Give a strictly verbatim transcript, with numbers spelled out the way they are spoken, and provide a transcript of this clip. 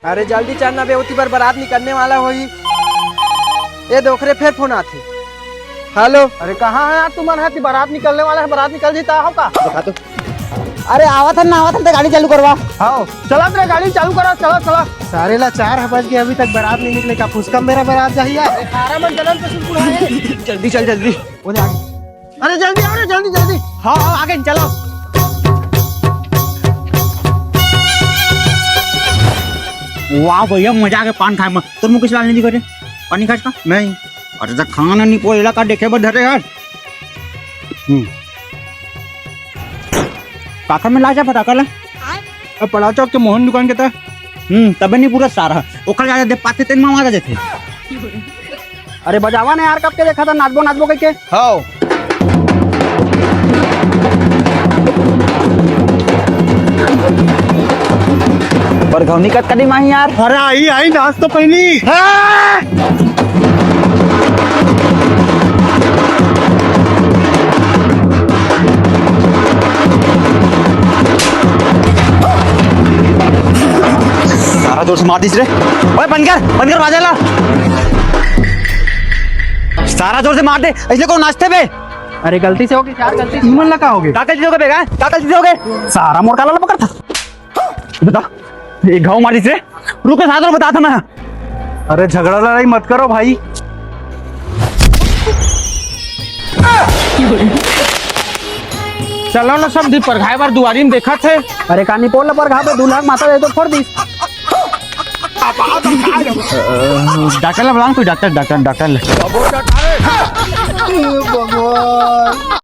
अरे जल्दी चल ना बे, ओती बर बारात निकलने वाला होही। ए दे ओकरे फेर फोन आथे। हेलो। अरे कहाँ हे यार तुमन ह? बारात निकलने वाला हे, बारात निकल जही त आव का? देखा तो। अरे आवत हन ना, आवत हन त गाड़ी चालू करवा। हाँ, चलत रे, गाड़ी चालू करा, चला, चला। सारे ला चार ह बज गे, अभी तक बारात नहीं निकले, का फुसकम बेरा बारात जाही यार? अरे सारा मन जलन पसंद पूरा है। जल्दी चल, जल्दी। वो दे आगे। अरे जल्दी आओ रे, जल्दी, जल्दी। हाँ, हाँ, आगे चलो। वाह भैया, मजा आ गया पान खाए में। तोर मुँह किस लाल नहीं दिखा रे? पानी खास का? नहीं। अरे तो खाना नहीं पोला का देखे बर धरे यार। हम्म। काकर में ला जा फटाका ला। अब पड़ा चौक के मोहन दुकान के ता। हम्म, तबे नहीं पूरा सारा। ओकर ज्यादा दे पाते तेन मामा आ जाते। अरे बजावा ने यार, कब के देखा था नाचबो नाचबो कह के। हाओ। पर घौनी कत कदी माही यार। अरे आई, आई, नाच तो पहली। हाँ! सारा जोर से मार दीस रे। ओए, बंद कर, बंद कर बाजा ला। सारा जोर से मार दे, इसलिए कौन नाचते बे? अरे, गलती से हो गई यार, गलती से। इमन ला का हो गए? का गलती से हो गए बेगा? का गलती से हो गए? सारा मोर काला ला पकड़ था। बता, एक घाव मार दीस रे। रुको, साथ में बता था मैं। अरे झगड़ा लड़ाई मत करो भाई। चलो ना सब दी परघाए बर दुआरी में देखत हे। अरे कानी पोल ला परघा बे, दूल्हा के माता दे तो फोड़ दी। डॉक्टर ला बुलाओ कोई, डॉक्टर, डॉक्टर, डॉक्टर ले। भगवान।